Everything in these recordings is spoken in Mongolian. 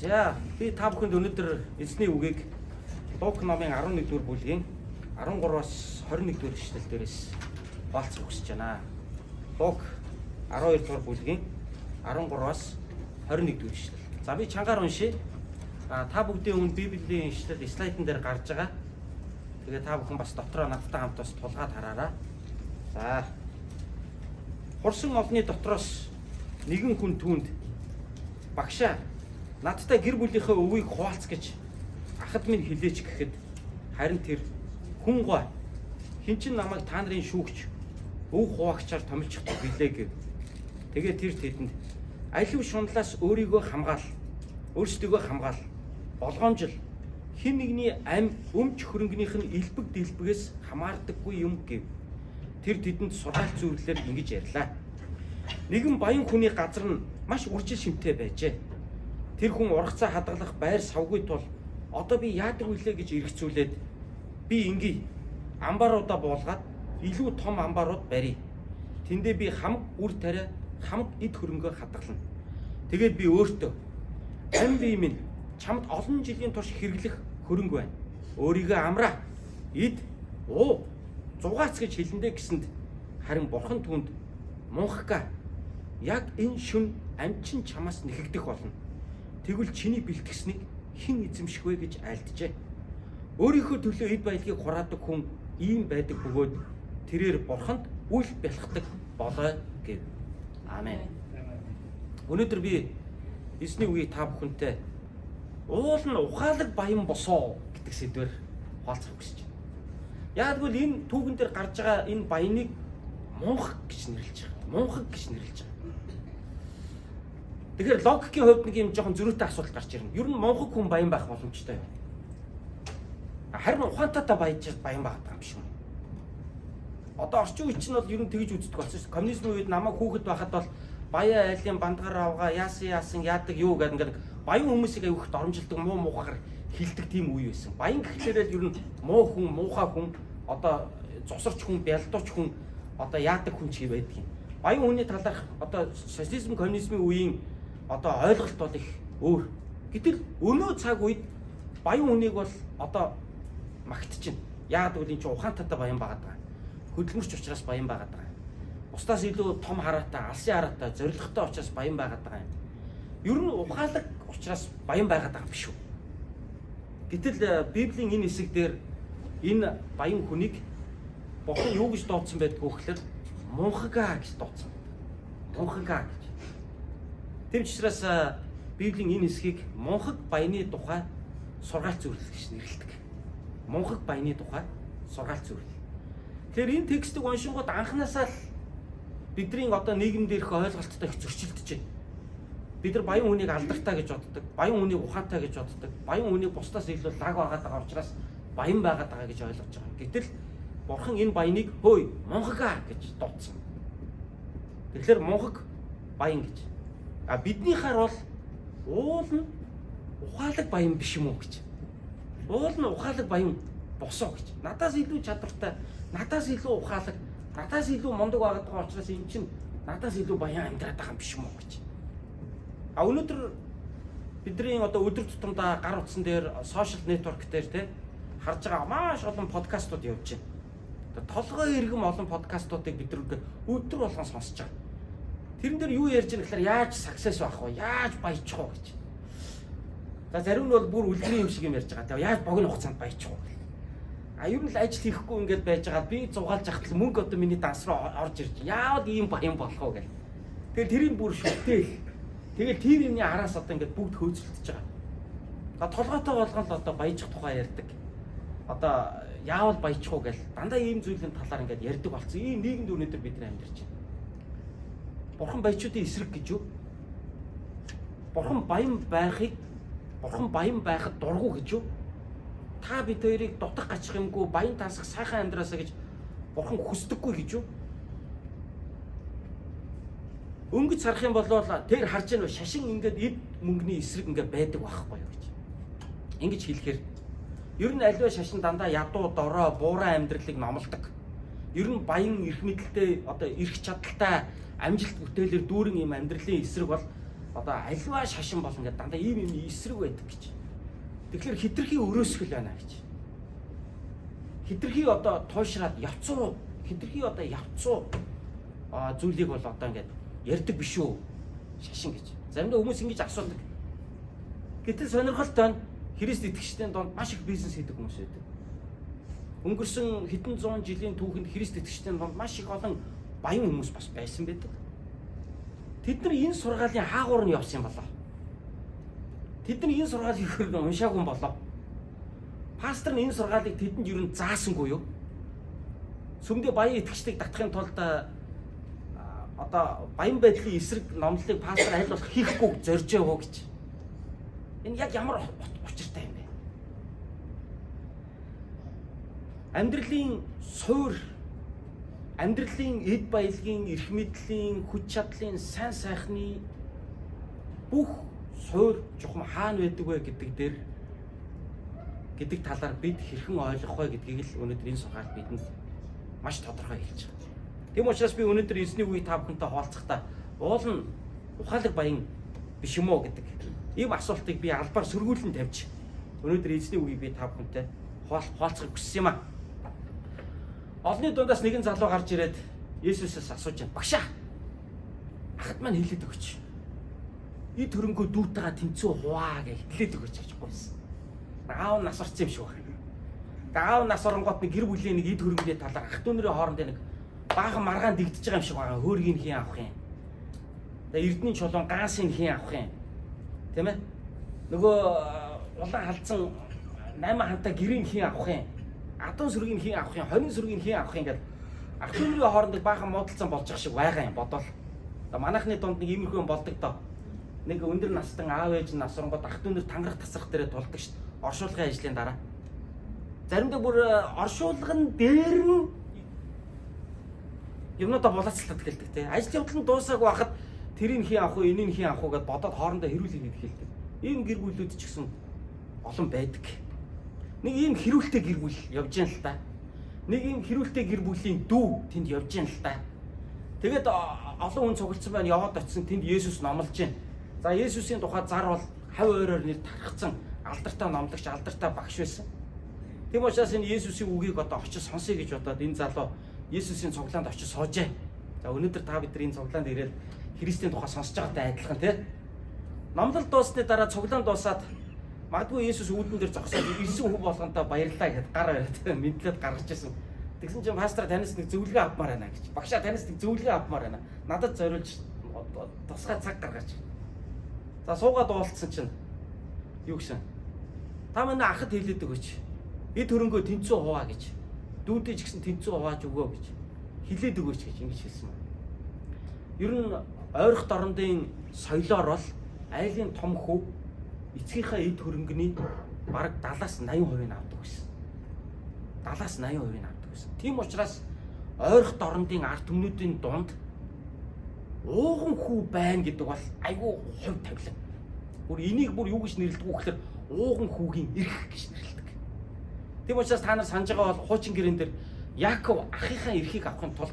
За, би та бүхэнд өнөөдөр эзний үгийг Лук номын 11 дугаар бүлгийн 13-аас 21 дугаар эшлэл дээрээс хуваалцах хүсэж байна. Лук 12 дугаар бүлгийн 13-аас 21 дугаар эшлэл. За, би чангаар уншъя. А та бүгдийн өмнө Библийн эшлэл слайдн дээр гарч байгаа. Тэгээ та бүхэн бас дотроо надтай хамт бас тулгаад хараарай. За. Хурсан олны дотроос нэгэн хүн түүнд "Багшаа, надтай гэр бүлийнхээ өвийг хуваалц" гэж ахад минь хэлээч гэхэд, харин тэр "Хүн гуай, хэн чинь намайг та нарын шүүгч, өв хуваагчаар томилчих билээ?" гэв. Тэгээ тэр тэдэнд: "Аливаа шуналаас өөрийгөө хамгаал. Өөрсдийгөө хамгаал. Болгоомжил хэн нэгний ам өмч хөрөнгөнийх нь элбэг дэлбэгээс хамаардаггүй юм" гэв. Тэр тэдэнд сургаалт зүйрлэлээр ингэж ярьлаа. Нэгэн баян хүний газар нь маш үржил шимтэй байжээ. Тэр хүн ургацаа хадгалах байр савгүй тул "Одоо би яадаг билээ?" гэж эргэцүүлээд, "Би ингэе. Амбааруудаа буулгаад илүү том амбаарууд барья. Тэндээ би хамаг үр тариа, хамаг эд хөрөнгөө хадгална. Тэгээд би өөртөө: 'Ам бие минь, чамд олон жилийн турш хэрэглэх хөрөнгө байна. Өөрийгөө амраа. Эд, уу, зугаац" гэж хэлнэ дээ гэсэнд, харин Бурхан түүнд: "Мунхгаа, яг энэ шөнө ам чинь чамаас нэхэгдэх болно. Тэгвэл чиний бэлтгэснийг хэн эзэмших вэ?" гэж айлджээ. Өөрийнхөө төлөө эд баялагийг хураадаг хүн ийм байдаг бөгөөд тэрээр Бурханд үл бялхдаг болой гэв. Амен. Өнөөдөр би эзний үгийг та бүхэнтэй "Уул нь ухаалаг баян босоо" гэдэг сэдвээр хуваалцах хүсэж байна. Яг гэвэл энэ түүхэн дээр гарч байгаа энэ баяныг мунхаг гэж нэрлэж байгаа. Мунхаг гэж нэрлэж байгаа. Тэгэхээр логикийн хувьд нэг юм жоохон зөрүүтэй асуудал гарч ирнэ. Ер нь мунхаг хүн баян байх боломжтой юу? Харин ухаантайтай баяж баян байгаа юм биш үү? Одоо орчин үе чинь бол ер нь тэгж үздэг болсон шүү дээ. Коммунизмын үед намайг хүүхэд байхад бол баян айлын бандгаар авгаа яасан яасан яадаг юу гэдэг ингээд баян хүмүүсийг аягүй их доромжилдог, муу муухайгаар хэлдэг тийм үе байсан. Баян гэхлээрээ л ер нь муу хүн, муухай хүн, одоо зусарч хүн, бялдууч хүн, одоо яадаг хүн ч байдаг юм. Баян хүний талаарх одоо социализм, коммунизмын үеийн одоо ойлголт бол их өөр. Гэтэл өнөө цаг үед баян хүнийг бол одоо магтчихна. Яагаад гэвэл энэ чинь ухаантайтай баян байгаад байгаа. Хөдөлмөрч учраас баян байгаад байгаа. Бусдаас илүү том хараатай, алсын хараатай, зоригтой учраас баян байгаад байгаа юм. Ер нь ухаалаг учраас баян байгаад байгаа юм биш үү? Гэтэл Библийн энэ хэсэг дээр энэ баян хүнийг Бурхан юу гэж дуудсан байдгүй гэхээр мунхгаа гэж дуудсан. Мунхгаа гэж. Тийм ч учраас Библийн энэ хэсгийг мунхаг баяны тухай сургаалт зүйрлэл гэж нэрлэдэг. Мунхаг баяны тухай сургаалт зүйрлэл. Тэгэхээр энэ текстийг уншингууд анханасаа л бидний одоо нийгэм дээрх ойлголттой их зөрчилдөж байна. Бид нар баян хүнийг алдартай гэж боддог, баян хүнийг ухаантай гэж боддог, баян хүнийг бусдаас илүү лаг байгаад байгаа учраас баян байгаад байгаа гэж ойлгож байгаа. Гэтэл Бурхан энэ баяныг "Хөөй, мунхаг" гэж дуудсан. Тэгэхээр мунхаг баян гэж. А биднийхаар бол уул нь ухаалаг баян биш юм уу гэж. Уул нь ухаалаг баян босоо гэж. Надаас илүү чадвартай, надаас илүү ухаалаг, надаас илүү мундаг байгаад байгаа учраас энэ чинь надаас илүү баян амьдраад байгаа юм биш юм уу гэж. А өнөөдөр бидний одоо өдөр тутамдаа гар утсан дээр, social network дээр те харж байгаа маш олон подкастууд явж байна. Одоо толгой эргэм олон подкастуудыг бид нар өдөр болгон сонсож байгаа. Тэрэн дээр юу ярьж байгаа гэхээр яаж success байх вэ? Яаж баячих вэ гэж. За, зарим нь бол бүр үлгэрийн юм шиг юм ярьж байгаа. Тэгээ яаж богино хугацаанд баячих вэ гэх. А ер нь л ажил хийхгүй ингээд байж байгаа, би зугаалж ахад л мөнгө одоо миний данс руу орж ирж, яавал ийм баян болох вэ гэл. Тэгэл тэрийг бүр шүтэл. Тэгэл тэр юмны араас одоо ингээд бүгд хөөцөлдөж байгаа. За, толгойтой болгон л одоо баяжих тухай ярьдаг. Одоо яавал баячих уу гэл дандаа ийм зүйлийн талаар ингээд ярьдаг болсон. Ийм нийгэмд өнөөдөр бид нар амьдарч байна. Бурхан баячуудын эсрэг гэж юу? Бурхан баян байхыг, Бурхан баян байхад дургүй гэж юу? Та бид хоёрыг дутах гачих юмгүй баян тансах сайхан амьдраасаа гэж Бурхан хүсдэггүй гэж юу? Өнгөц харах юм бол тэр харж байна, шашин ингээд эд мөнгөний эсрэг ингээд байдаг байхгүй юу гэж. Ингэж хэлэхээр ер нь аливаа шашин дандаа ядуу, дорой, буурай амьдралыг номлодог. Ер нь баян эрх мэдэлтэй, одоо эрх чадалтай, амжилт бүтээлээр дүүрэн юм амьдралын эсрэг бол Одоо альва шашин бол ингээд дандаа ийм юм эсрэг байдаг гэж. Тэгэхээр хитрхи өрөөсгөл байна гэж. Хитрхи одоо туушраад явцуу, хитрхи одоо явцуу зүйлийг бол одоо ингээд ярьдаг биш үү? Шашин гэж. Заримдаа хүмүүс ингэж асуудаг. Гэтэл сонирхолтой нь Христ итгэгчдийн донд маш их бизнес хийдэг хүмүүс байдаг. Өнгөрсөн хэдэн зуун жилийн түүхэнд Христ итгэгчдийн донд маш их олон баян хүмүүс бас байсан байдаг. Тэд нар энэ сургаалын хаагуур нь явсан юм болоо. Тэд нар энэ сургаалыг хөр уншаагүй юм болоо. Пастор нь энэ сургаалыг тэдэнд ер нь заасангүй юу? Сүмдээ баян итгэгчдийг татахын тулд одоо баян байдлын эсрэг номлолыг пастор аль болох хийхгүй зорж яваа гэж. Энэ яг ямар учиртай юм бэ? Амьдралын суур, амьдралын эд баялагын, эрх мэдлийн, хүч чадлын, сайн сайхны бүх суур чухам хаана байдаг вэ гэдэг дээр гэдэг талаар бид хэрхэн ойлгох вэ гэдгийг л өнөөдөр энэ сургаал бидэнд маш тодорхой хэлж байгаа. Тийм учраас би өнөөдөр эзний үгийг та бүхэнтэй хуваалцахдаа уул нь ухаалаг баян биш юм уу гэдэг ийм асуултыг би албаар сөргүүлэн тавьж өнөөдөр эзний үгийг би та бүхэнтэй хуваалцахыг хүссэн юм аа. Олны дундаас нэгэн залуу гарч ирээд Есүсээс асууж байна. Багшаа. Ахад маань хэлээд өгөөч. Эд хөрөнгөө дүүтэйгээ тэнцүү хуваа гэж хэлээд өгөөч гэж гуйсан. Аав нас орсон юм шиг байна. Тэгээ аав нас оронгууд нэг гэр бүлийн нэг эд хөрөнгөний талаар ах дүү нарын хоорондын нэг баахан маргаан дэгдэж байгаа юм шиг байгаа. Хөөргийг хийн авах юм. Тэгээ Эрдэнийн чулуун гансын хийн авах юм. Тийм ээ? Нөгөө улаан халдсан 8 хантай гэрийн хийн авах юм. Адуун сүргийг хийн авах юм, 20 сүргийг хийн авах юм гэдэг ах дүү нарын хоорондын баахан муудалцсан болж байгаа шиг байгаа юм бодвол. Манайхны дунд нэг иймэрхүү юм болдог доо. Нэг өндөр настан аав ээж нас оронгууд ах дүү нар тангарах тасрах дээрээ тулдаг шүү дээ. Оршуулгын ажлын дараа. Заримдаа бүр оршуулган дээр нь юмнуудаа булаацлаад гэлдэг те. Ажил явдал нь дуусаагүй байхад тэрийг хийн авах уу, энийг хийн авах уу гэд бодоод хоорондоо хэрүүлэг хийдэг хэлдэг. Ийм гэр бүлүүд ч гэсэн олон байдаг. Нэг ийм хэрүүлтэй гэр бүл явж яан л та. Нэг ийм хэрүүлтэй гэр бүлийн дүү тэнд явж яан л та. Тэгээд олон хүн цуглдсан байна, яваад очисон тэнд Есүс номлож байна. За Есүсийн тухай зар бол хав ойроор нэр тархацсан алдартай номлогч, алдартай багш байсан. Тийм учраас энэ Есүсийн үгийг одоо очиж сонсъё гэж бодоод энэ залуу Есүсийн цуглаанд очиж суужээ. За өнөөдөр та бид нар энэ цуглаанд ирээд Христийн тухай сонсож байгаатай адилхан тий. Номлол дууссаны дараа цуглаан дуусаад магадгүй Есүс үүдэн дээр зогсоод ирсэн хүн болгонтой баярлалаа гэхэд гар бариад мэдлээд гаргаж ирсэн. Тэгсэн чинь пастор танаас нэг зөвлөгөө авмаар байна гэж. Багшаа танаас нэг зөвлөгөө авмаар байна. Надад зориулж тусгай цаг гаргаач. За суугаад уулзсан чинь юу гэсэн? Та манай ахад хэлээд өгөөч. Эд хөрөнгөө тэнцүү хуваа гэж. Дүүдээ ч гэсэн тэнцүү хувааж өгөө гэж. Хэлээд өгөөч гэж ингэж хэлсэн байна. Ер нь ойрох дорндын соёлоор бол айлын том хүү эцгийнхээ эд хөрөнгөний бараг 70-аас 80% нь авдаг байсан. 70-аас 80% нь авдаг байсан. Тийм учраас ойрох дорндын ард түмнүүдийн дунд ууган хүү байна гэдэг бол айгүй хувь тавилан. Бүр энийг бүр юу гэж нэрлэдэг вэ гэхээр ууган хүүгийн эрх гэж нэрлэдэг. Тийм учраас та нар санаж байгаа бол хуучин гэрэн дээр Яаков ахынхаа эрхийг авахын тулд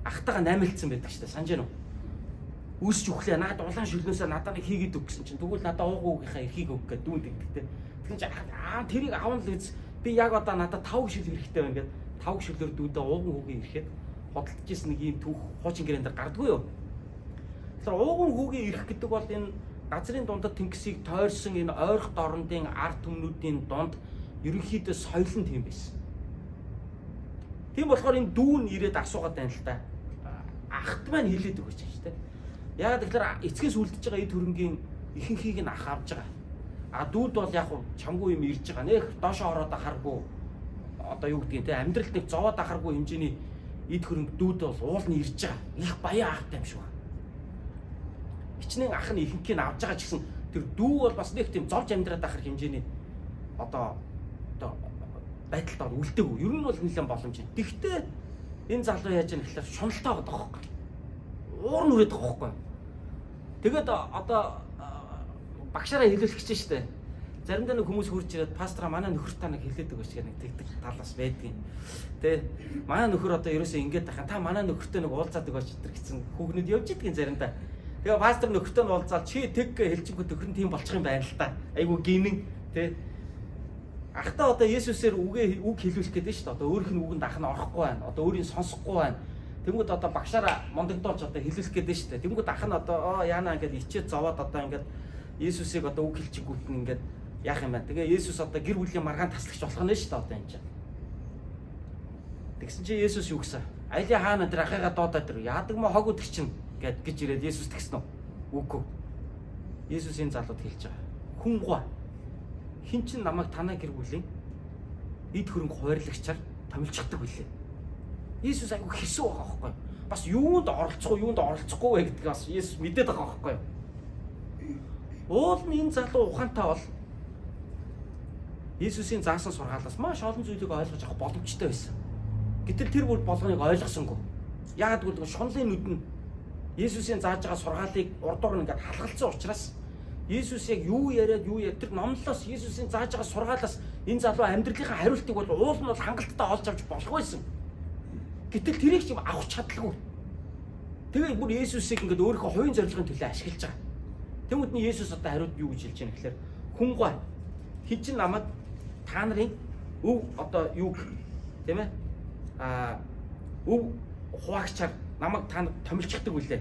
ахтайгаа наймылцсан байдаг шүү дээ. Санаж байна уу? Үүсч өглөө наад улаан шүлнөөсөө надад нэг хийгээд өг гэсэн чинь тэгвэл надад ууган хүүгийнхаа эрхийг өг гэдэг дүүн тэгдэг те. Тэгсэн чинь аа тэрийг авна л үз. Би яг одоо надад 5 шил хэрэгтэй байна гэд 5 шилээр дүүдээ ууган хүүгийн эрхэд худалдаж исэн нэг ийм түүх хуучин гэрэн дээр гардггүй юу? Тэгэхээр ууган хүүгийн эрх гэдэг бол энэ газрын дундад тэнгисийг тойрсон энэ ойрох дорндын ард түмнүүдийн дунд ерөнхийдөө соёл нь тийм байсан. Тийм болохоор энэ дүүн ирээд асуугаад байна л та. Ахт маань хэлээд өгөөч гэж те. Яагаад гэхээр эцгээс үлдэж байгаа эд хөрөнгийн ихэнхийг нь ах авж байгаа. А дүүд бол яг чамгүй юм ирж байгаа. Нэх доошоо ороод ахаргүй одоо юу гэдгийг те амьдралд нэг зовоод ахаргүй хэмжээний эд хөрөнгө дүүд бол уул нь ирж байгаа. Их баян ахтай юм шиг байна. Хичнээн ах нь ихэнхийг нь авж байгаа ч гэсэн тэр дүү бол бас нэг тийм зовж амьдраад ахар хэмжээний одоо байдалд бол үлдээгүй. Ер нь бол нэлээд боломж. Тэгвэл энэ залуу яаж яах гэхээр шуналтай байгаа байхгүй. Уур нүрээд байгаа байхгүй. Тэгээд одоо багшаараа хэлүүлэх гэж штэ. Заримдаа нэг хүмүүс хурж ирээд пастора манай нөхөр та нэг хэлээд өгөөч гэх нэг тэгдэг тал бас байдгийн. Тэ манай нөхөр одоо ерөөсөө ингэж тахan та манай нөхөртэй нэг уулзаад өгөөч энэ гэсэн хүүгнүүд явж идэгин заримдаа. Тэгээ пастор нөхөртөө нь уулзаал чи тэг гэ хэлчихгүй төхөр нь тийм болчих юм байна л та. Айгу гинэн тий. Ахтаа одоо Есүсээр үгээ үг хэлүүлэх гэдэг нь шүү дээ. Одоо өөрийнх нь үгэнд ах нь орохгүй байна. Одоо өөрийг сонсохгүй байна. Тэнгүүд одоо багшаараа мундагдуулж одоо хэлүүлэх гэдэг нь шүү дээ. Тэнгүүд ах нь одоо оо яана ингээд ичээд зовоод одоо ингээд Есүсийг одоо үг хэлчихгүүт нь ингээд яах юм бэ? Тэгээ Есүс одоо гэр бүлийн маргаан таслагч болох нь шүү дээ одоо энэ чинь. Тэгсэн чинь Есүс юу гэсэн? Айлын хаана тэр ахыгаа дуудаад тэр яадаг мо хог өдөг чинь гэд гэж ирээд Есүс тэгсэн үү? Үгүй. Есүс энэ залууд хэлж байгаа. Хүн гоо. Хин чин намайг танай гэр бүлийн эд хөрөнгө хуваарлагчаар томилчихдаг билээ. Есүс айгүй хэсүү байгаа байхгүй юу? Бас юунд оролцох уу, юунд оролцохгүй вэ гэдгийг бас Есүс мэдээд байгаа байхгүй юу? Уул нь энэ залуу ухаантай бол Есүсийн заасан сургаалаас маш олон зүйлийг ойлгож авах боломжтой байсан. Гэтэл тэр бүр болгоныг ойлгосонгүй. Яагаад гэвэл шунлын нүд нь Есүсийн зааж байгаа сургаалыг урдуур нь ингээд халгалцсан учраас Есүс яг юу яриад юу яа тэр номлолоос Есүсийн зааж байгаа сургаалаас энэ залуу амьдралынхаа хариултыг бол уул нь бол хангалттай олж авч болох байсан. Гэтэл тэрийг ч юм авах чадалгүй. Тэгээ бүр Есүсийг ингээд өөрийнхөө хувийн зорилгын төлөө ашиглаж байгаа. Тэнгүүд нь Есүс одоо хариуд юу гэж хэлж байгаа гэхээр хүн гой хэн чинь намайг та нарын өв одоо юг тийм ээ а өв хуваагчаар намайг та томилчихдаг үлээ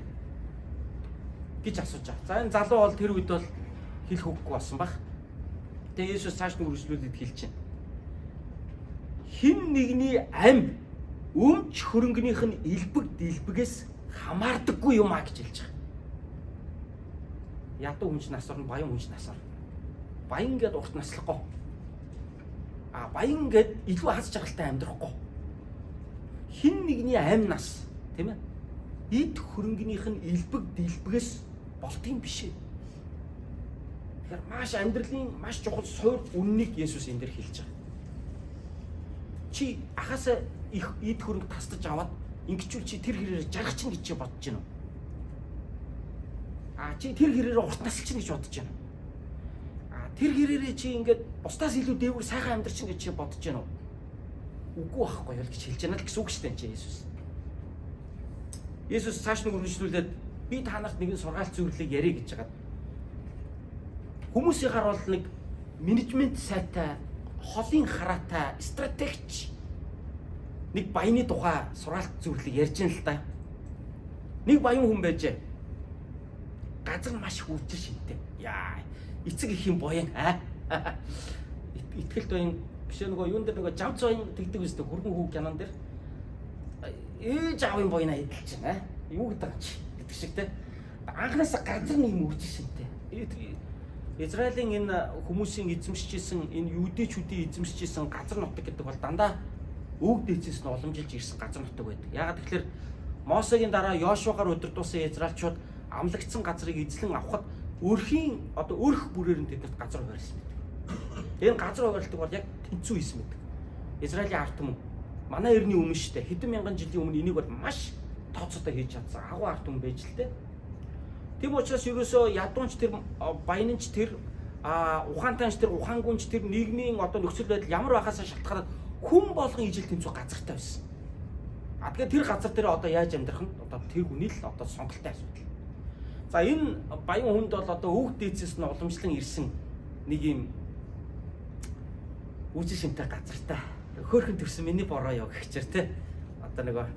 гэж асууж байгаа. За энэ залуу бол тэр үед бол хэлэх үггүй болсон баг. Тэгээ Есүс цааш нь үргэлжлүүлээд хэлж байна. Хин нэгний ам өмч хөрөнгөнийх нь элбэг дэлбэгээс хамаардаггүй юм а гэж хэлж байгаа. Ядуу хүн ч нас орно, баян хүн ч нас орно. Баян гэд урт наслахгүй. А баян гэд илүү аз жаргалтай амьдрахгүй. Хин нэгний ам нас тийм ээ. Эд хөрөнгөнийх нь элбэг дэлбэгээс болдгийм биш ээ. Тэгэхээр маш амьдралын маш чухал суур үннийг Есүс энэ дэр хэлж байгаа. Чи ахаасаа их эд хөрөнгө тастаж аваад ингэчүүл чи тэр хэрээр жаргачихна гэж чи бодож байна уу? А чи тэр хэрээрээ урт насалчихна гэж бодож байна уу? А тэр хэрээрээ чи ингээд бусдаас илүү дээгүүр сайхан амьдрчихна гэж чи бодож байна уу? Үгүй байхгүй юу гэж хэлж байна л гэсэн үг шүү дээ чи Есүс. Есүс цааш нь үргэлжлүүлээд би та нарт нэгэн сургаал зөвлөлийг ярих гэж хагаад хүмүүсийн хар бол нэг менежмент сайтай, холын хараатай, стратегч нэг баяны тухай сургаалт зөвлөлийг ярьж байна л да. Нэг баян хүн байжээ. Газар нь маш их үржил шинтэй. Яа, эцэг их юм боян аа. Итгэлт баян биш нөгөө юун дээр нөгөө жамц баян тэгдэг үстэй хөргөн хүү кинон дээр ээж аавын боёна эдэлж байна. Юу гэдэг юм чи гэдэг шиг те. Анхнаасаа газар нэг юм үржил шинтэй. Израилийн энэ хүмүүсийн эзэмшижсэн энэ юудэчүүдийн эзэмшижсэн газар нутаг гэдэг бол дандаа өвөг дээдсээс нь уламжилж ирсэн газар нутаг байдаг. Яагаад гэвэл Мосегийн дараа Йошуагаар удирдуулсан израилчууд амлагдсан газрыг эзлэн авахад өрхийн одоо өрх бүрээр нь тэднэрт газар хуваарлсан байдаг. Энэ газар хуваарлтыг бол яг тэнцүү хийсэн байдаг. Израилийн ард түмэн манай эртний өмнө шүү дээ. Хэдэн мянган жилийн өмнө энийг бол маш тооцоотой хийж чадсан. Агуу ард түмэн байж л дээ. Тийм учраас ерөөсөө ядуунч тэр баянч тэр ухаантайч тэр ухаангүйнч тэр нийгмийн одоо нөхцөл байдал ямар байхаасаа шалтгаалаад хүн болгон ижил тэнцүү газартай байсан. А тэгэхээр тэр газар дээр одоо яаж амьдрах нь одоо тэр хүний л одоо сонголтын асуудал. За энэ баян хүнд бол одоо өвөг дээдсээс нь уламжлан ирсэн нэг юм үжил шимтэй газартай. Хөөхөн төрсөн миний бороо ёо гэгчээр те. Одоо нөгөө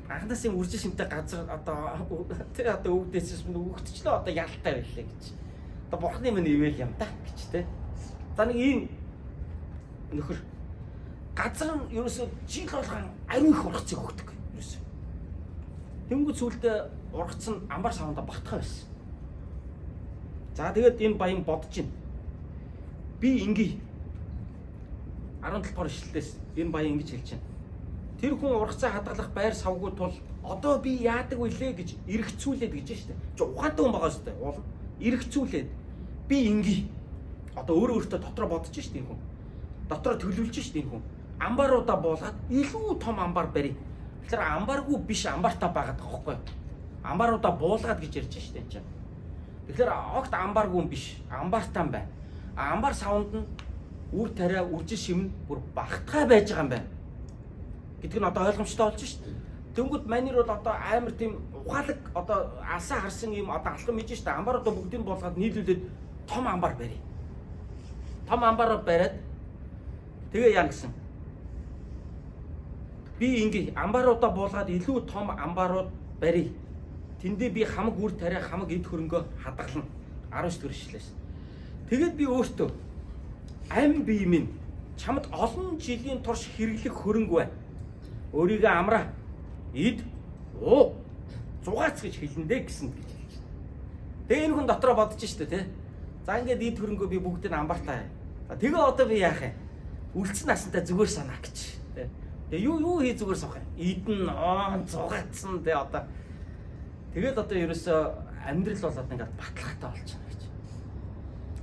анхнаас юм үржил шимтэй газар одоо тэр одоо өвөг дээдсээс минь өгөгдчлөө одоо ялтай байлаа гэж. Одоо бурхны минь ивэл юм та гэж те. За нэг ийм нөхөр газар нь ерөөсөө жил болгон ариун их ургацыг өгдөг ерөөсөө. Тэнгүүд сүултээ ургац нь амбар савнда багтгаа байсан. За тэгээд энэ баян бодож байна. Би ингэе. 17 дугаар ишлэлээс энэ баян ингэж хэлж байна. Тэр хүн ургацаа хадгалах байр савгүй тул одоо би яадаг вүлээ гэж эргцүүлээд гэж байна шүү дээ. Чи ухаантай хүн байгаа шүү дээ. Уул эргцүүлээд би ингэе. Одоо өөрөө өөртөө дотроо бодож шүү дээ энэ хүн. Дотроо төлөвлөж шүү дээ энэ хүн. Амбаруудаа буулгаад илүү том амбар барь. Тэгэхээр амбаргүй биш амбартаа байгаад байгаа байхгүй юу? Амбаруудаа буулгаад гэж ярьж шүү дээ энэ чинь. Тэгэхээр огт амбаргүй юм биш. Амбартаа байна. Амбар савнд нь үр тариа үржил шимэн бүр багтгаа байж байгаа юм байна. Гэдг нь одоо ойлгомжтой болж шүү дээ. Тэнгүүд манер бол одоо амар тийм ухаалаг одоо алсаа харсан юм одоо алхам хийж штэ амбар одоо бүгдийг болгоод нийлүүлээд том амбар барья. Том амбар бариад тэгээ яа гэсэн. Би ингээ амбаруудаа буулгаад илүү том амбарууд барья. Тэндээ би хамаг үр тариа хамаг эд хөрөнгөө хадгална. 19 дэх ишлээс. Тэгээд би өөртөө ам бие минь чамд олон жилийн турш хэрэглэх хөрөнгө байна. Өөрийгөө амраа. Эд уу зугаац гэж хэлэндэ гэсэн гэж хэлж байна. Тэгээ энэ хүн дотроо бодож штэ тий. За ингээд эд хөрөнгөө би бүгдийг амбартаа. За тэгээ одоо би яах юм? Үлдсэн насантай зүгээр санаа гэж. Тий. Тэгээ юу хий зүгээр суух юм? Эдэн оон зугаацсан тий одоо. Тэгээд одоо ерөөсөө амьдрал болоод ингээд баталгаатай болчихно гэж.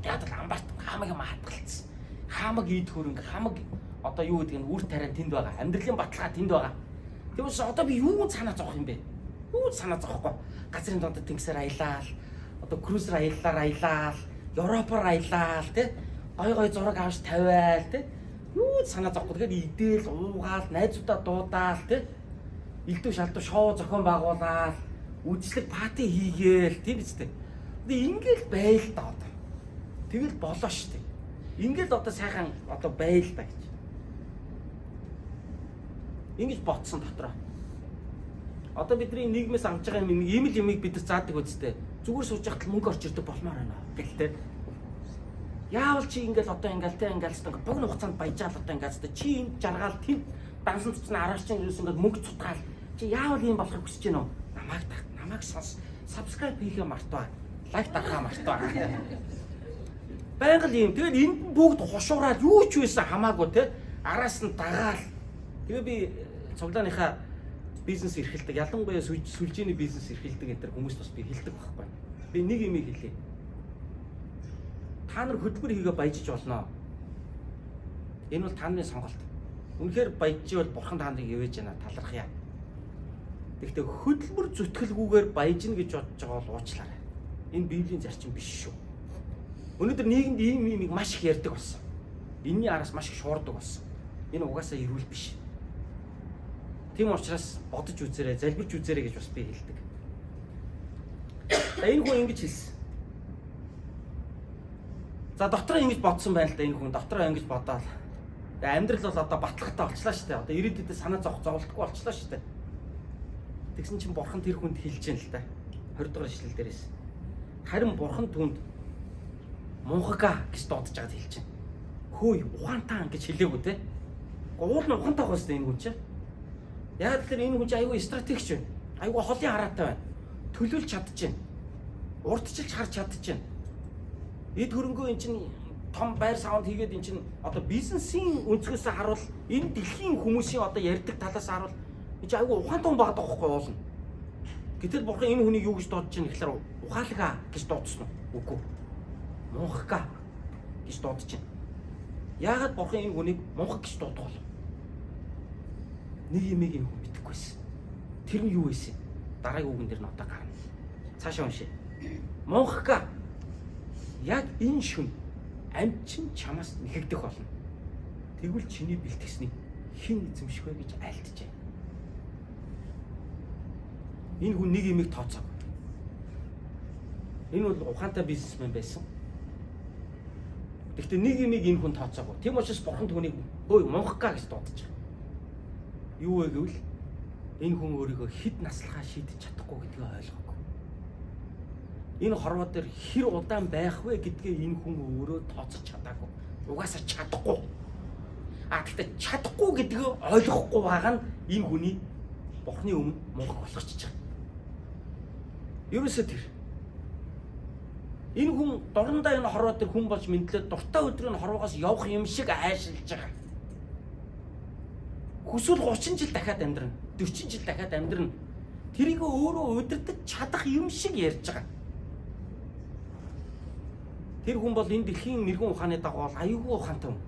Яг л амбарт хамаг юм хадгалцсан. Хамаг эд хөрөнгө, хамаг одоо юу гэдэг нь үр тариа тэнд байгаа. Амьдралын баталгаа тэнд байгаа. Тийм учраас одоо би юу санаа зовох юм бэ? Юу санаа зовхгүй. Газрын донд тэнгисээр аялал, одоо крузер аяллаар аялал, Европоор аялал тий. Гой гой зураг авч тавиал тий. Юу санаа зовхгүй. Тэгэхээр идээл, уугаал, найзуудаа дуудаал тий. Илдүү шалдуу шоу зохион байгуулаад, үжлэг party хийгээл тийм биз дээ. Одоо ингээл байл та одоо. Тэгэл болоо шүү дээ. Ингээл одоо сайхан одоо байл та гэж. Ингэж ботсон дотроо. Одоо бидний нийгмээс авч байгаа юм ийм л юмыг бид нар заадаг үстэй. Зүгээр сууж байхад л мөнгө орж ирдэг болмоор байна гэлтэй. Яавал чи ингээл одоо ингээл тэ ингээл л богино хугацаанд баяжаал одоо ингээл л чи энд жаргаал тэнд дансан чинь араас чинь юус ингээл мөнгө цутгаал чи яавал ийм болохыг хүсэж байна уу? Намайг дах, намайг сонс. Subscribe хийхээ мартаа. Like дарахаа мартаа. Байнга л ийм. Тэгэл энд нь бүгд хушуураад юу ч байсан хамаагүй те. Араас нь дагаал. Тэгээ би цуглааныхаа бизнес эрхэлдэг. Ялангуяа сүлжээний бизнес эрхэлдэг энэ төр хүмүүст бас би хэлдэг байхгүй. Би нэг юм хэлье. Та нар хөдөлмөр хийгээ баяжиж болно. Энэ бол та нарын сонголт. Үнэхээр баяжж бол бурхан та нарыг ивэж байна, талархъя. Тэгэхдээ хөдөлмөр зүтгэлгүйгээр баяжна гэж бодож байгаа бол уучлаарай. Энэ Библийн зарчим биш шүү. Өнөөдөр нийгэмд ийм юмыг маш их ярьдаг болсон. Энийний араас маш их шуурдаг болсон. Энэ угаасаа эрүүл биш. Тийм учраас бодож үзээрэй, залбирч үзээрэй гэж бас би хэлдэг. За энэ хүн ингэж хэлсэн. За дотроо ингэж бодсон байна л да энэ хүн дотроо ингэж бодоол. Тэгээ амьдрал бол одоо баталгаатай болчлаа шүү дээ. Одоо ирээдүйдээ санаа зовх зовлтгүй болчлаа шүү дээ. Тэгсэн чинь бурхан тэр хүнд хэлж яана л да. 20 дугаар ишлэл дээрээс. Харин бурхан түүнд мунхага гэж дуудаж байгаад хэлж байна. Хөөе ухаантай гэж хэлээгүй те. Уул нь ухаантай байх хэрэгтэй энэ хүн чинь. Яг тэгэхээр энэ хүн чинь айгүй стратегч байна. Айгүй холын хараатай байна. Төлөөлж чадчихэв. Урдчилж харж чадчихэв. Эд хөрөнгөө эн чинь том байр саунд хийгээд эн чинь одоо бизнесийн өнцгөөс харуул энэ дэлхийн хүмүүсийн одоо ярьдаг талаас харуул энэ чинь айгүй ухаантай хүн байгаа байхгүй уулна. Гэтэл бурхан энэ хүнийг юу гэж дуудаж чинь гэхээр ухаалгаа гэж дуудсан уу? Үгүй. Мунхага гэж дуудаж чинь. Яагаад бурхан энэ хүнийг мунхаг гэж дуудах вэ? Нэг юмыг энэ хүн мэдэхгүйсэн. Тэр нь юу байсан? Дараагийн үгэн дээр нь одоо гарна. Цаашаа уншъя. Мунхага яг энэ шүн амь чинь чамаас нэхэгдэх болно. Тэгвэл чиний бэлтгэснийг хэн эзэмших вэ гэж айлджээ. Энэ хүн нэг юмыг тооцоог. Энэ бол ухаантай бизнесмен байсан. Гэхдээ нэг юмыг энэ хүн тооцоогүй. Тийм учраас бурхан түүнийг хөөе мунхага гэж дуудаж байгаа. Юу вэ гэвэл энэ хүн өөрийгөө хэд наслахаа шийдэж чадахгүй гэдгийг ойлгоогүй. Энэ хорвоо дээр хэр удаан байх вэ гэдгээ энэ хүн өөрөө тооцож чадаагүй. Угаасаа чадахгүй. А гэхдээ чадахгүй гэдгээ ойлгохгүй байгаа нь энэ хүний бурхны өмнө мунхаг болгочихж байгаа. Ерөөсөө тэр. Энэ хүн дурандаа энэ хорвоо дээр хүн болж мэдлээд дуртай өдрөө нь хорвоогоос явах юм шиг айшилж байгаа. Хүсвэл 30 жил дахиад амьдрна. 40 жил дахиад амьдрна. Тэрийг өөрөө удирдах чадах юм шиг ярьж байгаа. Тэр хүн бол энэ дэлхийн мэрэгэн ухааны дагуу бол аюулгүй ухаантай юм.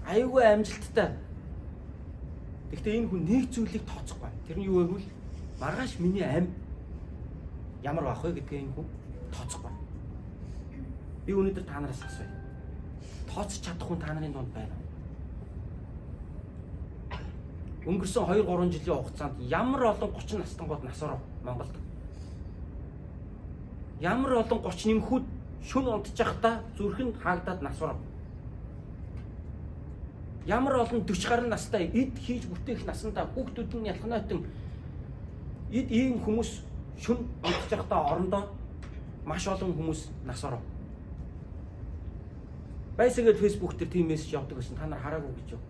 Аюулгүй амжилттай. Гэхдээ энэ хүн нэг зүйлийг тооцохгүй. Тэр нь юу вэ гэвэл маргааш миний ам ямар байх вэ гэдгээ энэ хүн тооцохгүй. Би өнөөдөр та нараас асууя. Тооцож чадах хүн та нарын дунд байна уу? Өнгөрсөн 2-3 жилийн хугацаанд ямар олон 30 настангууд нас оров Монголд. Ямар олон 30 нэмхүүд шүн унтчихтаа зүрх нь хаагдаад нас оров. Ямар олон 40 гаруй настай эд хийж бүтээх насандаа хүүхдүүд нь ялхнаатан эд ийм хүмүүс шүн унтчихтаа орондоо маш олон хүмүүс нас оров. Байсагээл Facebook дээр тийм мессеж явдаг гэсэн та нар хараагүй гэж юу?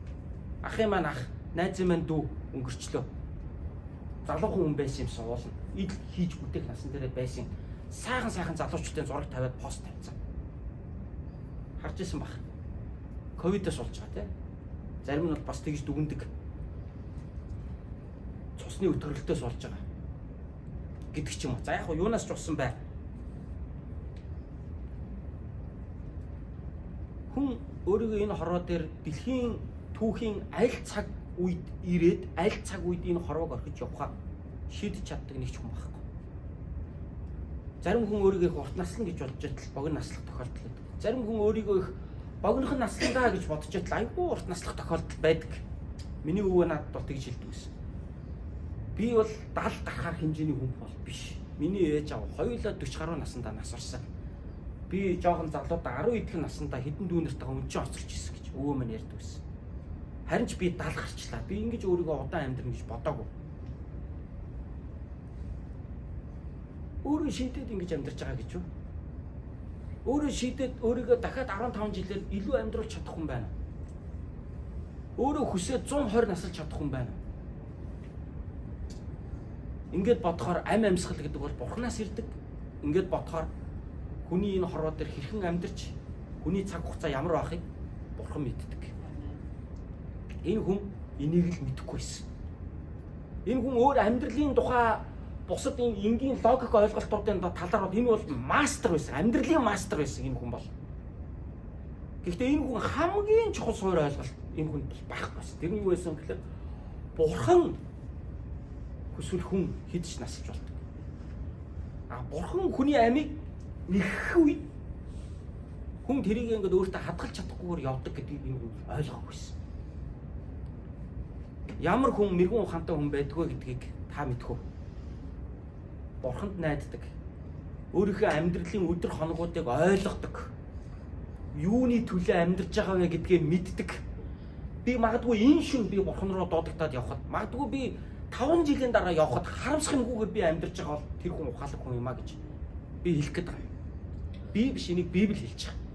Ахын маань ах, найзын маань дүү өнгөрчлөө. Залуухан хүн байсан юмсан уулна. Идэл хийж бүтээх насан дээрээ байсан. Сайхан сайхан залуучуудын зураг тавиад пост тавьсан. Харж исэн бах. Ковидоос болж байгаа тий. Зарим нь бол бас тэгж дүгндэг. Цусны өтгөрөлтөөс болж байгаа гэдэг ч юм уу. За яг хуу юунаас ч болсон бай. Хүн өөрийгөө энэ хорвоо дээр дэлхийн түүхийн аль цаг үед ирээд аль цаг үед энэ хорвоог орхиж явахаа шийдэж чаддаг нэг ч хүн байхгүй. Зарим хүн өөрийгөө их урт наслан гэж бодож байтал богино наслах тохиолдол байдаг. Зарим хүн өөрийгөө их богинохон насландаа гэж бодож байтал айгүй урт наслах тохиолдол байдаг. Миний өвөө надад бол тэгж хэлдэг байсан. Би бол 70 гарахаар хэмжээний хүн бол биш. Миний ээж аав хоёулаа 40 гаруй наснда нас орсон. Би жоохон залуудаа 10 идэхэн наснда хэдэн дүүнэртэйгээ өнчин хоцорч ирсэн гэж өвөө минь ярьдаг байсан. Харин ч би 70 гарчлаа. Би ингэж өөрийгөө удаан амьдрна гэж бодоагүй. Өөрөө шийдээд ингэж амьдарч байгаа гэж юу? Өөрөө шийдээд өөрийгөө дахиад 15 жилээр илүү амьдруулж чадах хүн байна. Өөрөө хүсээд 120 насалж чадах хүн байна. Ингээд бодохоор ам амьсгал гэдэг бол бурхнаас ирдэг. Ингээд бодохоор хүний энэ хорвоо дээр хэрхэн амьдарч хүний цаг хугацаа ямар байхыг бурхан мэддэг. Энэ хүн энийг л мэдэхгүй байсан. Энэ хүн өөр амьдралын тухай бусад энэ энгийн логик ойлголтуудын талаар бол энэ бол мастер байсан. Амьдралын мастер байсан энэ хүн бол. Гэхдээ энэ хүн хамгийн чухал суурь ойлголт энэ хүнд байхгүй байсан. Тэр нь юу байсан гэхээр бурхан хүсвэл хүн хэдэж насалж болдог. А бурхан хүний амийг нэхэх үед хүн тэрийг ингээд өөртөө хадгалж чадахгүйгээр явдаг гэдгийг энэ хүн ойлгоогүй байсан. Ямар хүн мэрэгүн ухаантай хүн байдгүй гэдгийг та мэдэх үү? Бурханд найддаг. Өөрийнхөө амьдралын өдөр хоногуудыг ойлгодог. Юуны төлөө амьдарч байгаа вэ гэдгээ мэддэг. Би магадгүй энэ шүн би бурхан руу дуудагдаад явхад магадгүй би 5 жилийн дараа явхад харамсахгүйгээр би амьдарч байгаа бол тэр хүн ухаалаг хүн юм а гэж би хэлэх гээд байгаа юм. Би биш, энийг Библи хэлж байгаа.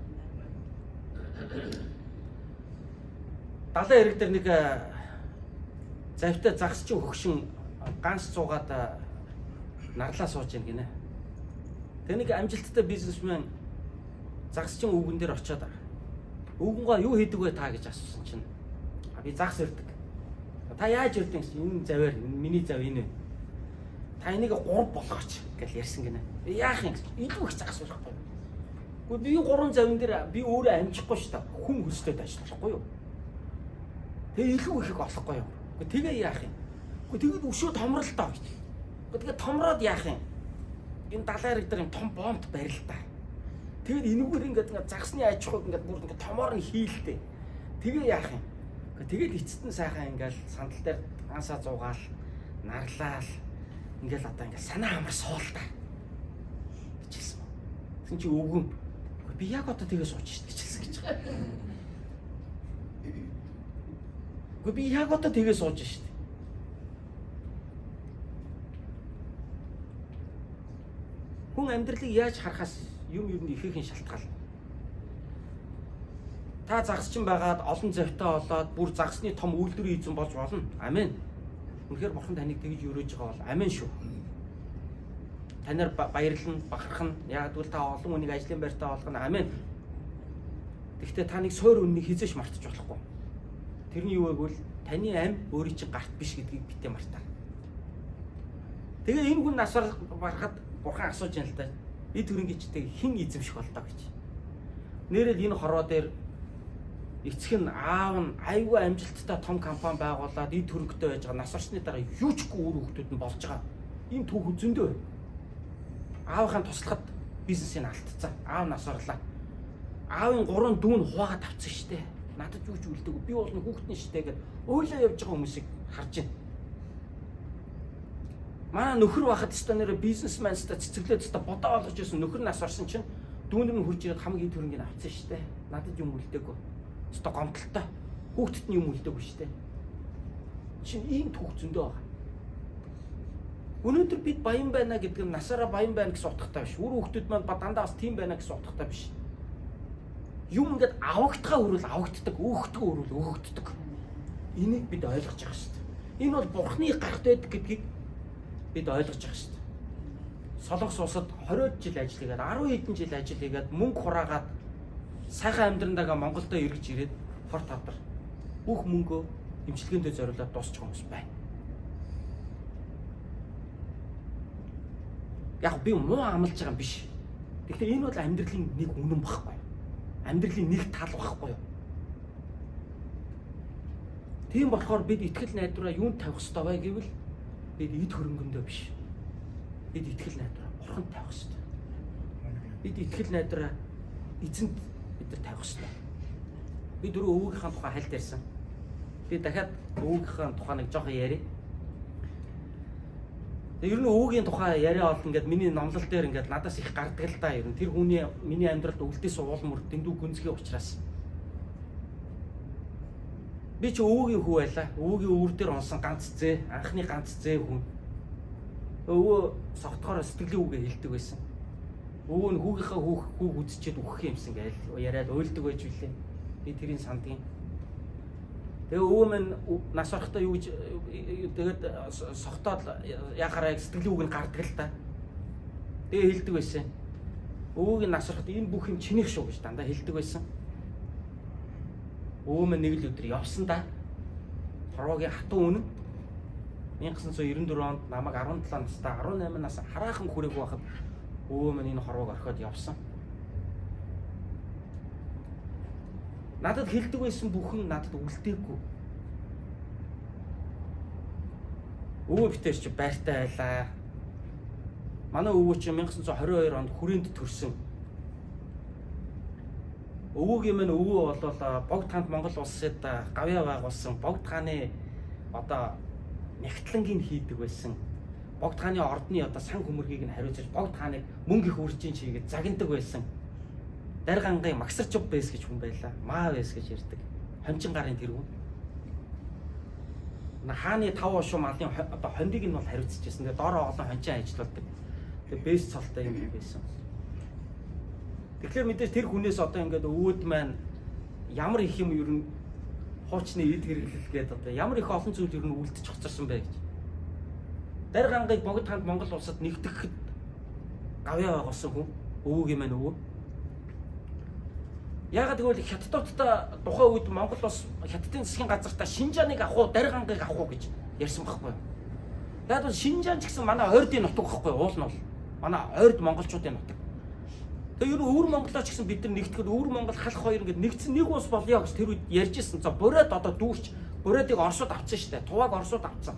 Далайн эрэг дээр нэг завтай загсчин хөгшин ганц цугаад нарлаа сууж ийн гинэ. Тэгээ нэг амжилттай бизнесмен загсчин өвгөн дээр очиод өвгөнгөө юу хийдэг вэ та гэж асуусан чинь би загас өрдөг. Та яаж өрдөг гэсэн энэ заваар миний зав энэ. Та энийг 3 болгооч гэж ярьсан гинэ. Яах юм гэсэн илүү их загас өрөхгүй. Гэхдээ би 3 завин дээр би өөрөө амжихгүй шүү дээ. Хүн хөлсдөд ажиллахгүй юу? Тэгээ илүү ихийг олохгүй юу? Тэгээ яах юм? Тэгээд өшөө томрол доо гэж. Тэгээ томроод яах юм? Энэ далайн хэрэг дээр юм том бомб барил та. Тэгээд энэгээр ингээд ингээд загсны аж ахуйг ингээд бүр ингээд томоор нь хийлтэй. Тэгээ яах юм? Тэгэл эцэст нь сайхан ингээд сандал дээр ансаа зуугаал нарлаал ингээл одоо ингээд санаа амар суул та гэж хэлсэн. Тэгсэн чи өвгөн би яг одоо тэгээ сууж шít гэж хэлсэн гэж байгаа. Үгүй би яг одоо тэгээ сууж шít. Хүн амьдралыг яаж харахаас юм ер нь ихээхэн шалтгаална. Та загасчин байгаад олон завтай болоод бүр загасны том үйлдвэрийн эзэн болж болно. Амен. Үнэхээр бурхан таныг тэгж өрөөж байгаа бол амен шүү. Танаар баярлна, бахархна. Яг гэвэл та олон хүнийг ажлын байртаа болгоно. Амен. Гэхдээ та нэг суур үннийг хизээш мартаж болохгүй. Тэрний юу вэ гэвэл таны ам өөрийн чинь гарт биш гэдгийг битээ мартаа. Тэгээ энэ хүн насвар барахад бурхан асууж яана л да. Эд хөрөнгөчтэй хэн эзэмших болдоо гэж. Нэрэл энэ хорвоо дээр эцэг нь аав нь айгүй амжилттай том компани байгуулад эд хөрөнгөтэй байж байгаа нас орсны дараа юу ч үгүй үр хөвгтүүд нь болж байгаа. Энэ түүх зөндөө. Аавынхаа туслахад бизнесийг алдцсан. Аав нас орлоо. Аавын 3 дүү нь хуваагаад авцсан штэ. Надад юу ч үлдээгүй. Би бол хүүхдэн штэ гэд ойлоо явж байгаа хүмүүсийг Харж байна. Манай нөхөр байхад өстой нэрэ бизнесмен өстой цэцэглээд өстой бодоо олгож ирсэн нөхөр нас орсон чинь дүүнэр нь хурж ирээд хамгийн төрөнгийг авцсан штэ. Надад юм үлдээгүй. Өстой гомдолтой. Хүүхдэд нь юм үлдээгүй штэ. Чинь ийм түүх зөндөө байгаа. Өнөөдөр бид баян байна гэдэг нь насаараа баян байна гэсэн утгатай биш. Үр хүүхдүүд маань ба дандаа бас тийм байна гэсэн утгатай биш. Юм ингээд авагдхаа өрөөл авагддаг, өөхтгөө өрөөл өөхтдөг. Энийг бид ойлгож байгаа шүү дээ. Энэ бол Бурхны гарт байдаг гэдгийг бид ойлгож байгаа шүү дээ. Солонгос улсад 20 жил ажил хийгээд 10 хэдэн жил ажил хийгээд мөнгө хураагаад сайхан амьдрандагаа Монголдо эргэж ирээд хор тавдар бүх мөнгөө эмчилгээндээ зориулаад дуусчих хүмүүс байна. Яг би муу амлаж байгаа юм биш. Тэгэхээр энэ бол амьдралын нэг үнэн багхгүй. Амьдралын нэг тал багхгүй юу? Тийм болохоор бид итгэл найдвараа юунд тавих ёстой вэ гэвэл бид эд хөрөнгөндөө биш. Бид итгэл найдвараа Бурханд тавих ёстой. Бид итгэл найдвараа эзэнд бид нар тавих ёстой. Би дөрөв өвгийнхаа тухай хальт ярьсан. Би дахиад өвгийнхаа тухай нэг жоохон ярья. Ер нь өвгийн тухай яриа бол ингээд миний номлол дээр ингээд надаас их гардаг л да ер нь. Тэр хүний миний амьдралд үлдээсэн уул мөр дэндүү гүнзгий учраас. Би чи өвөгийн хүү байлаа. Өвөгийн өвөр дээр унсан ганц зээ, анхны ганц зээ хүн. Өвөө согтохоор сэтгэлийн үгээ хэлдэг байсан. Өвөө нь хүүгийнхаа хүүг үзчихэд үхэх юмсан гээл яриад уйлдаг байж билээ. Би тэрийг сандгийн. Тэгээ өвөө минь нас орохдоо юу гэж тэгээд согтоод яхаараа сэтгэлийн үг нь гардаг л та. Тэгээ хэлдэг байсан. Өвөөгийн нас ороход энэ бүх юм чинийх шүү гэж дандаа хэлдэг байсан. Өвөө минь нэг л өдөр явсан да. Хорвоогийн хатуу үнэн 1994 онд намайг 17 настай 18 нас хараахан хүрээгүй байхад өвөө минь энэ хорвоог орхиод явсан. Надад хэлдэг байсан бүхэн надад үлдээгүй. Өвөө битэр чи байртай байлаа. Манай өвөө чи 1922 онд хүрээнд төрсөн. Өвөөгийн минь өвөө болвол Богд хаанд Монгол улсад гавьяа байгуулсан. Богд хааны одоо нягтлангийг хийдэг байсан. Богд хааны ордны одоо сан хөмөргийг нь хариуцаж Богд хааныг мөнгө их үржин чигээд загнадаг байсан. Даргангийн Магсарчув бэс гэж хүн байлаа. Маа бэс гэж ярьдаг. Хончин гарын тэргүүн. Хааны тав уушуу малын одоо хондыг нь бол хариуцж байсан. Тэгээ доороо олон хончин ажилладаг. Тэгээ бэс цолтой юм байсан. Тэгэхээр мэдээж тэр хүнээс одоо ингээд өвөөд маань ямар их юм ер нь хуучны эд хэрэглэл гээд одоо ямар их олон зүйл ер нь үлдчих хоцорсон бэ гэж. Даргангийг Богд хаанд Монгол улсад нэгтгэхэд гавьяа байгуулсан хүн өвөөгийн маань өвөө. Яагаад гэвэл хятадуудтай тухайн үед Монгол улс хятадын засгийн газартаа Шинжааныг авах уу, Даргангийг авах уу гэж ярьсан байхгүй юу? Яг бол Шинжаан ч гэсэн манай ойрдын нутаг байхгүй юу? Уул нь бол манай ойрд монголчуудын нутаг. Тэгээ ер нь өвөр Монголоо ч гэсэн бид нар нэгтгэхэд өвөр Монгол халах хоёр ингээд нэгдсэн нэг улс болёо гэж тэр үед ярьж ирсэн. За Бурайд одоо дүүрч Бурайдыг Оросууд авцсан шүү дээ. Тувааг Оросууд авцсан.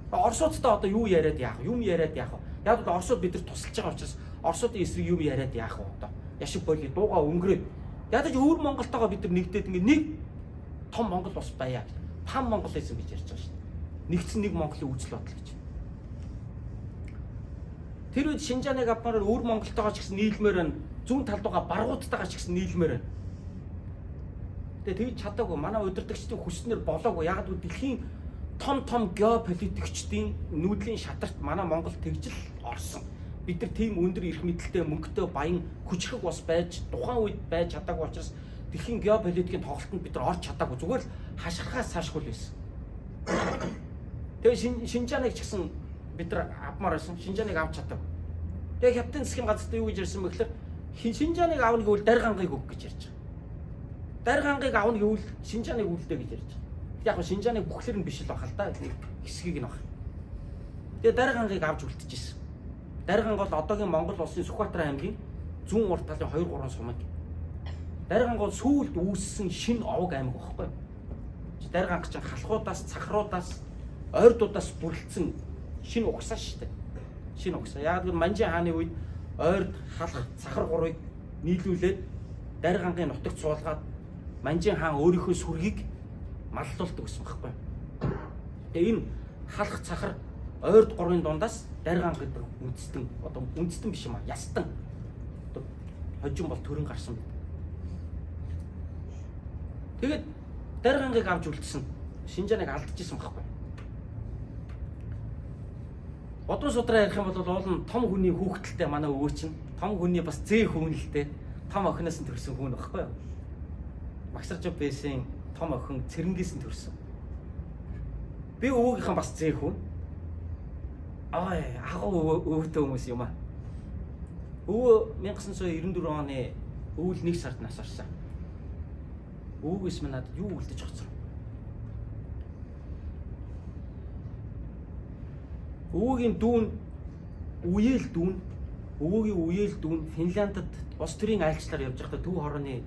Оросуудтай одоо юу яриад яах вэ? Юм яриад яах вэ? Яг бол Оросууд бид нар тусалж байгаа учраас Оросуудын эсрэг юм яриад яах вэ одоо? Яшиг боли дууга өнгөрөө. Ядаж өвөр Монголтойгоо бид нар нэгдээд ингээд нэг том Монгол улс байя. Пан Монголизм гэж ярьж байгаа шүү дээ. Нэгдсэн нэг Монголын үзэл бодол гэж. Тэр үед Шинжааныг авмаар өвөр Монголтойгоо ч гэсэн нийлмээр байна. Зүүн талд байгаа баргуудтайгаа ч гэсэн нийлмээр байна. Тэгээ тэгж чадаагүй. Манай удирдагчдын хүснээр болоогүй. Яг л дэлхийн том том геополитикчдын нүүдлийн шатарт манай Монгол тэгж л орсон. Бид нар тийм өндөр эрх мэдэлтэй, мөнгөтэй, баян, хүчрхэг улс байж тухайн үед байж чадаагүй учраас дэлхийн геополитикийн тоглолтод бид нар орж чадаагүй. Зүгээр л хашгирахаас цаашгүй л байсан. Тэгээ Шинжааныг ч гэсэн бид нар авмаар байсан. Шинжааныг авч чадаагүй. Тэгээ хятадын засгийн газарт юу гэж ярьсан бэ гэхээр Шинжааныг авна гэвэл Даргангийг өг гэж ярьж байгаа. Даргангийг авна гэвэл Шинжааныг үлдээ гэж ярьж байгаа. Яг нь Шинжааныг бүхлээр нь биш л байх л да. Хэсгийг нь баг. Тэгээ Даргангийг авч үлдчихсэн. Дарган бол одоогийн Монгол улсын Сүхбаатар аймгийн зүүн урд талын 2-3 сумыг. Дарган бол сүүлд үүссэн шинэ овог аймаг байхгүй юу? Дарганг чинь халахуудаас, цахруудаас, ойрдуудаас бүрэлдсэн шинэ угсаа шүү дээ. Шинэ угсаа. Яг л Манжин хааны үед ойрд, халах, цахар гурвыг нийлүүлээд Даргангийн нутагт суулгаад Манжин хаан өөрийнхөө сүргийг маллуулдаг гэсэн байхгүй юу? Тэгээ энэ халах цахар ойрд гурвын дундаас даргаан гэдэг үндэстэн, одоо үндэстэн биш юм а, ястан. Одоо хожим бол төрөн гарсан байдаг. Тэгээд даргаангийг авч үлдсэн. Шинжааныг алдчихсан байхгүй. Бодон судраа ярих юм бол уул нь том хүний хүүхдэлтэй манай өвөө чинь том хүний бас зээ хүүнэлтэй том охиноос нь төрсэн хүн байхгүй юу? Магсарч байсан том охин цэрэнгээс нь төрсэн. Би өвөөгийнхэн бас зээ хүн. Аа, агуу өвөөтэй хүмүүс юм аа. Өвөө 1994 оны өвөл 1 сард нас орсон. Өвөөгөөс минь надад юу үлдэж хоцров? Өвөөгийн дүүн үеэл дүүн, өвөөгийн үеэл дүүн Финляндд улс төрийн айлчлалаар явж байхдаа төв хорооны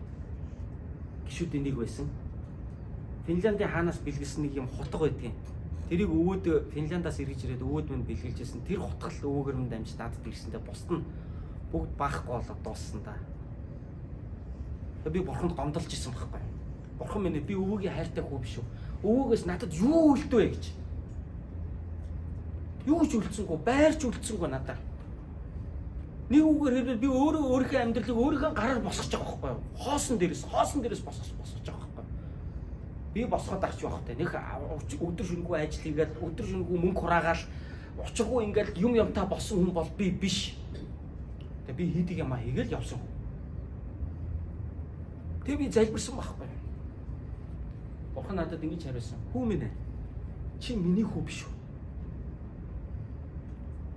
гишүүдийн нэг байсан. Финляндийн хаанаас бэлгэлсэн нэг юм хутга байдгийн. Тэрийг өвөөд Финляндаас эргэж ирээд өвөөд минь бэлгэлжсэн. Тэр хутгал өвөөгөр минь дамжиж надад ирсэндээ бусд нь бүгд баахгүй болоод дууссан да. Би бурханд гомдолж исэн байхгүй. Бурхан минь, би өвөөгийн хайртай хүү биш үү? Өвөөгөөс надад юу үлдвэ гэж. Юу ч үлдсэнгүй, байрч үлдсэнгүй надад. Нэг үгээр хэлбэл би өөрөө өөрийнхөө амьдралыг өөрийнхөө гараар босгож байгаа байхгүй юу? Хоосон дээрээс босгож байгаа байхгүй юу? Би босгоод арч явахтай. Нэг өдөр шөнөгүй ажил хийгээл, өдөр шөнөгүй мөнгө хураагаал, учиргүй ингээл юм юмтаа болсон хүн бол би биш. Тэгээ би хийдэг юмаа хийгээл явсан хүн. Тэгээ би залбирсан байхгүй юу? Бурхан надад ингэж хариулсан. Хүү минь ээ. Чи миний хүү биш үү?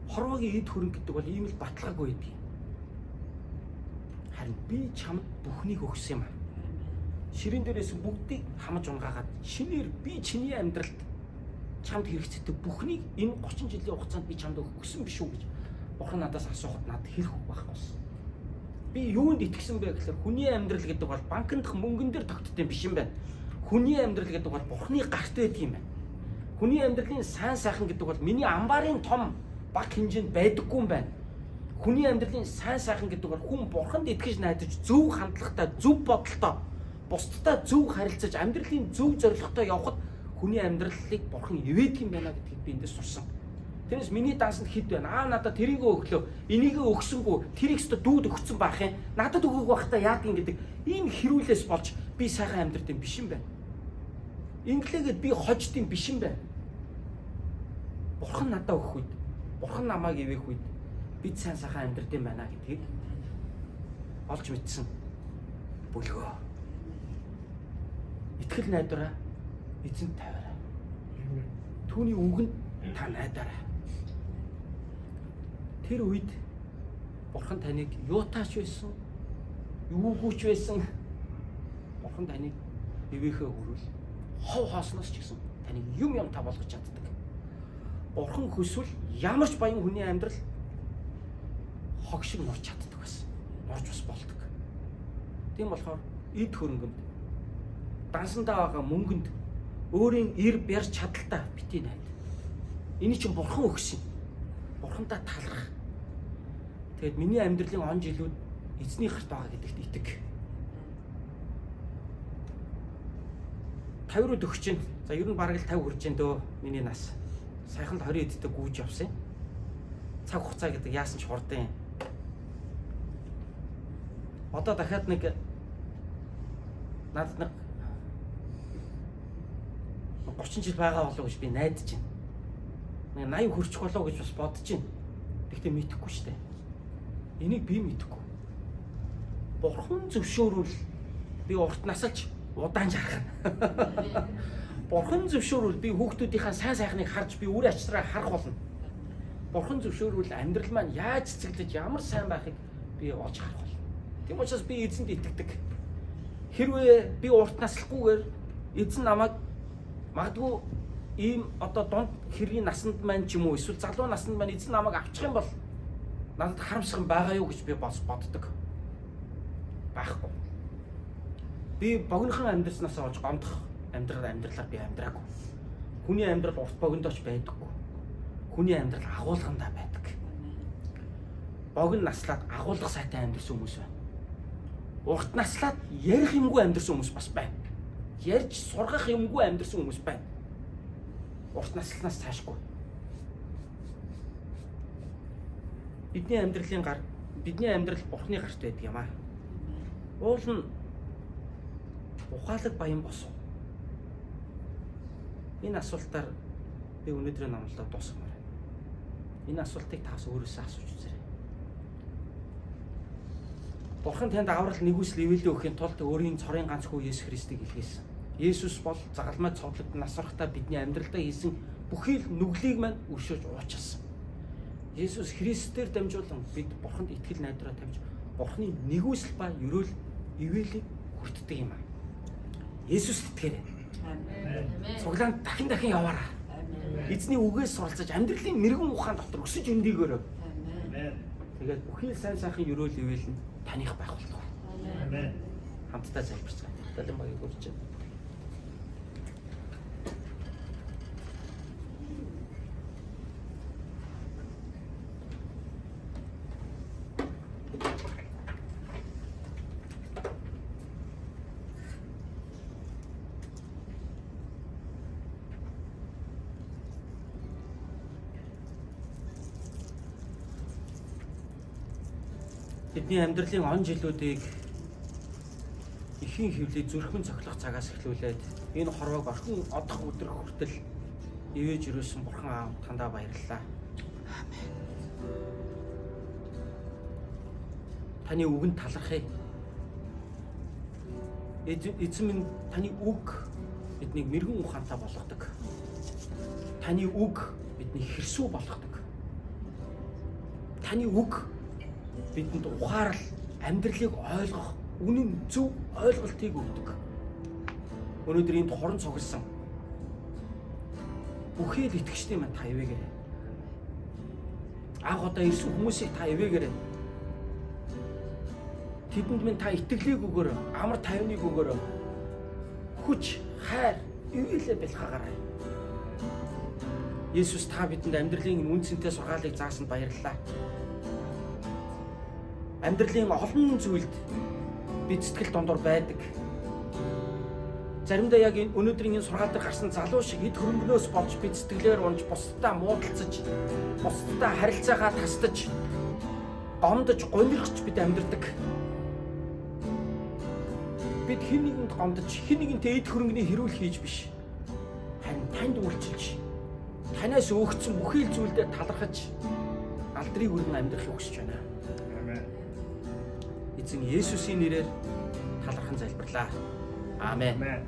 Хорвоогийн эд хөрөнгө гэдэг бол ийм л баталгаагүй байдаг. Харин би чамд бүхнийг өгсөн юм. Ширэн дээрээс бүгдийг хамаж унгаагаад шинээр би чиний амьдралд чамд хэрэгцээтэй бүхнийг энэ 30 жилийн хугацаанд би чамд өгсөн биш үү гэж Бурхан надаас асуухад надад хэлэх үг байхгүй болсон. Би юунд итгэсэн бэ гэхээр хүний амьдрал гэдэг бол банкндх мөнгөн дээр тогтдог юм биш юм байна. Хүний амьдрал гэдэг бол Бурханы гарт байдаг юм байна. Хүний амьдралын сайн сайхан гэдэг бол миний амбарын том баг хэмжээнд байдаггүй юм байна. Хүний амьдралын сайн сайхан гэдэг бол хүн бурханд итгэж найдаж зөв хандлагатай, зөв бодолтой, бусдтай зөв харилцаж, амьдралын зөв зорилготой явхад хүний амьдралыг бурхан ивэдэг юм байна гэдгийг би эндээс сурсан. Тэрнээс миний дансанд хэд байна? Аа, надад тэрийг өглөө, энийг өгсөнгүү, тэрийг өстө дүүд өгцөн байх юм. Надад өгөөг байхдаа яадаг юм гэдэг ийм хэрүүлээс болж би сайхан амьдрт юм биш юм байна. Инглээгээд би хожд юм биш юм байна. Бурхан надад өгөх үед, бурхан намайг ивэх үед бид сайн сайхан амьдрт юм байна гэдгийг олж мэдсэн бүлгөө. Итгэл найдвараа эзэнт тавиарай. Түүний үгэнд та найдаарай. Тэр үед бурхан таныг юутаач байсан, юугүйч байсан бурхан таныг ивэхээ хүрвэл хов хоосноос ч гэсэн таныг юм юм та болгож чаддаг. Бурхан хүсвэл ямар ч баян хүний амьдрал хог шиг нурж чаддаг бас. Нурж бас болдог. Тийм болохоор эд хөрөнгөнд, дансандаа байгаа мөнгөнд, өөрийн эр бяр чадaltaа битгий найд. Эний чинь бурхан өгсөн. Бурхандаа таларх. Тэгээд миний амьдралын он жилүүд эзний гарт байгаа гэдэгт итэг. 50 руу төгсөж чинь. За ер нь бараг л 50 хүрч чинь дөө миний нас. Саяхан л 20 эдтэй гүйж явсан. Цаг хугацаа гэдэг яасан ч хурдан. Одоо дахиад нэг надад нэг 30 жил байгаа болов гэж би найдаж байна. Нэг 80 хүрчих болов гэж бас бодож байна. Гэхдээ мэдэхгүй шүү дээ. Энийг би мэдэхгүй. Бурхан зөвшөөрвөл би урт насалж удаан жаргана. Бурхан зөвшөөрвөл би хүүхдүүдийнхаа сайн сайхныг харж би үр ачсараа харах болно. Бурхан зөвшөөрвөл амьдрал маань яаж цэцэглэж ямар сайн байхыг би олж харах болно. Тийм учраас би эзэнд итгэдэг. Хэрвээ би урт наслахгүйгээр эзэн намайг магадгүй ийм одоо дунд хэргийн насанд маань ч юм уу эсвэл залуу насанд маань эзэн намайг авчих юм бол надад харамсах юм байгаа юу гэж би бас боддог. Байхгүй. Би богинохон амьдрснаас олж гомдох амьдралаар би амьдраагүй. Хүний амьдрал урт богиндооч байдаггүй. Хүний амьдрал агуулгандаа байдаг. Богино наслаад агуулга сайтай амьдрсан хүмүүс байна. Урт наслаад ярих юмгүй амьдрсан хүмүүс бас байна. Ярьж сургах юмгүй амьдрсан хүмүүс байна. Урт наслнаас цаашгүй. Бидний амьдралын гар, бидний амьдрал Бурхны гарт байдаг юм аа. Уул нь ухаалаг баян босов. Энэ асуултаар би өнөөдрийн номлолоо дуусгамаар байна. Энэ асуултыг таас өөрөөсөө асууж үзээрэй. Бурхан танд аврал нэгүсэл ивэлээ өгөхийн тулд өөрийн цорын ганц хүү Есүс Христийг илгээсэн. Есүс бол загалмай цовдлогд нас барахдаа бидний амьдралдаа хийсэн бүхий л нүглийг мань өршөөж уучлсан. Есүс Христээр дамжуулан бид Бурханд итгэл найдвараа тавьж Бурханы нэгүсэл ба ерөөл ивэлийг хүртдэг юм аа. Есүст итгээрэй. Амен. Цуглаанд дахин дахин яваарай. Эзний үгээс суралцаж амьдралын мэрэгэн ухаан дотор өсөж өндийгөөрэй. Амен. Тэгээд бүхий л сайн сайхан ерөөл ивэл нь таних байх болтугай. Амен. Хамтдаа залбирцгаая. Далин багийг урьж байна. Бидний амьдралын он жилүүдийг эхийн хөвлөд зүрхэн цохилох цагаас эхлүүлээд энэ хорвоог орхин одох өдөр хүртэл ивэж өрөөсөн Бурхан Аав тандаа баярлалаа. Таны үгэнд талархъя. Эзэн минь таны үг биднийг мэрэгэн ухаантай болгодог. Таны үг биднийг хэрсүү болгодог. Таны үг бидэнд ухаарал, амьдралыг ойлгох, үнэн зөв ойлголтыг өгдөг. Өнөөдөр энд хорон цугласан бүхий л итгэгчдийн маань та ивээгээрэй. Анх удаа ирсэн хүмүүсийг та ивээгээрэй. Тэдэнд минь та итгэлийг өгөөрэй, амар тайвныг өгөөрэй. Хүч, хайр, ивээлээ бэлхаагаарай. Есүс та бидэнд амьдралын үн цэнтэй сургаалыг заасанд баярлалаа. Амьдралын олон зүйлд бид сэтгэл дундуур байдаг. Заримдаа яг энэ өнөөдрийн энэ сургаал дээр гарсан залуу шиг эд хөрөнгнөөс болж бид сэтгэлээр унж, бусдаа муудалцаж, бусдаа харилцаагаа тастаж, гомдож, гунирхч бид амьдардаг. Бид хэн нэгэнд гомдож, хэн нэгэнтэй эд хөрөнгөний хэрүүл хийж биш. Харин танд үйлчилж, танаас өөгдсөн бүхий л зүйлдээ талархаж, алдрыг өргөн амьдрахыг хүсэж байна. Амен. Эзэн Есүсийн нэрээр талархан залбирлаа. Амен. Амен.